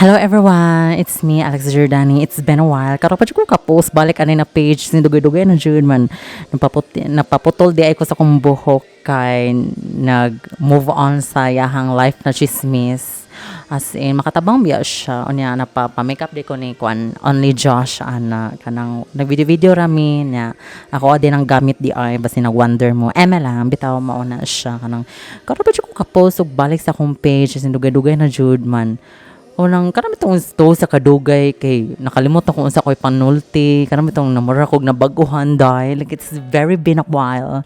Hello everyone, it's me, Alex Giordani. It's been a while. Karon pa jud ko ka-post balik ani na page ni dugay-dugay na jud man. Napaputol diay ko sa akong buhok kay nag-move on sa yahang life na chismis. As in, makatabang biya siya. Unya, napa-makeup di ko ni kuan Only Josh, ana, kanang nag-video-video rami niya. Ako din ang gamit di ay, basta nag-wonder mo. Eme lang, bitaw mauna siya. Kanang, karon pa jud ko ka-post og balik sa akong page. As in, dugay-dugay na jud man. Unang kanang itong sto sa kadugay kay nakalimot ako unsa ko'y panulti, kanang itong namura kog nabaguhan dahil like it's very been a while.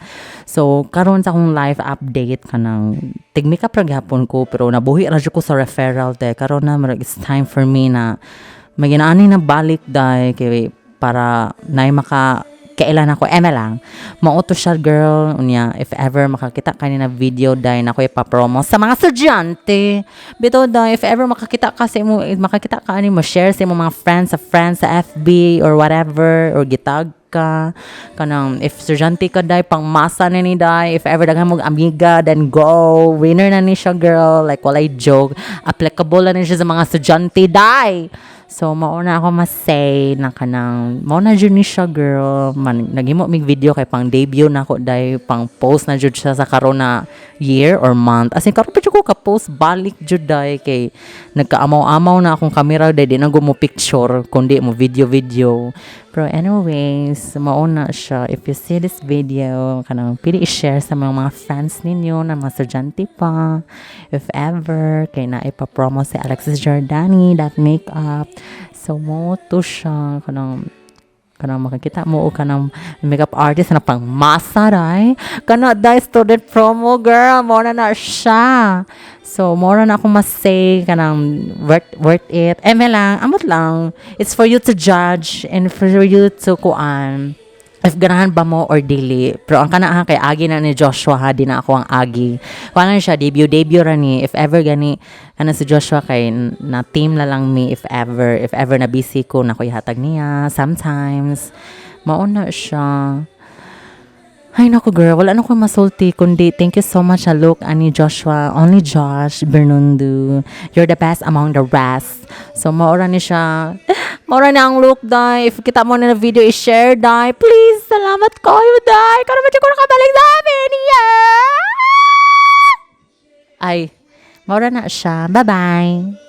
So karon sa akong life update, kanang tig makeup ra gihapon ko, pero nabuhi ra jud ko sa referral te. Karon na murag it's time for me na maginaani na balik dahil kay para nay maka kailan ako. Eme lang, mao to siya, girl. Unya, if ever makakita ka ni na video dahil na ako ipapromo sa mga estudyante bitaw dahil, if ever makakita ka sa imo, makakita ka ani mo, share sa imo mga friends sa FB or whatever or gitag ka. Kanang if estudyante ka dai, pang masa na ni dai. If ever daghan mo amiga, then go, winner na ni siya, girl. Like walay joke, applicable na ni siya sa mga estudyante dai. So, mauna ako mas-say na kanang, mauna jud ni siya, girl. Man, naghimo mig video kay pang debut na ako, dahil pang post na jud siya sa karon na year or month. As in, karon pa jud ko ka-post balik jud dahil kay nagkaamaw-amaw na akong kamera dahil di na mo picture, kundi mo video-video. Pero anyways, mauna siya. If you see this video, kanang pili i-share sa mga friends ninyo na mga estudyante pa. If ever, kay na ipapromo si Alexis Giordani that makeup. So, mao to siya. Kanang makakita mo o kanang makeup artist na pang masa day. Kana dai, student promo, girl, mo na na siya. So more na ako mas-say, kanang worth it. Eme lang, amot lang. It's for you to judge and for you to kuan if ganahan ba mo or dili. Pero ang kana ha, kay agi na ni Joshua ha, di na ako ang agi. Kuan siya, debut debut ra ni. If ever gani ano si Joshua kay na team na lang mi, if ever na busy ko na ko ihatag niya sometimes. Mauna siya. Ay naku, girl, wala na ko masulti kundi thank you so much sa look ani Joshua, Only Josh Bernundu. You're the best among the rest. So maura ni siya. Maura na ang look dai. If kita mo na video, i-share dai. Please, salamat kayo dai. Karon ba ko nakabalik sa amin? Yeah! Ay, maura na siya. Bye-bye.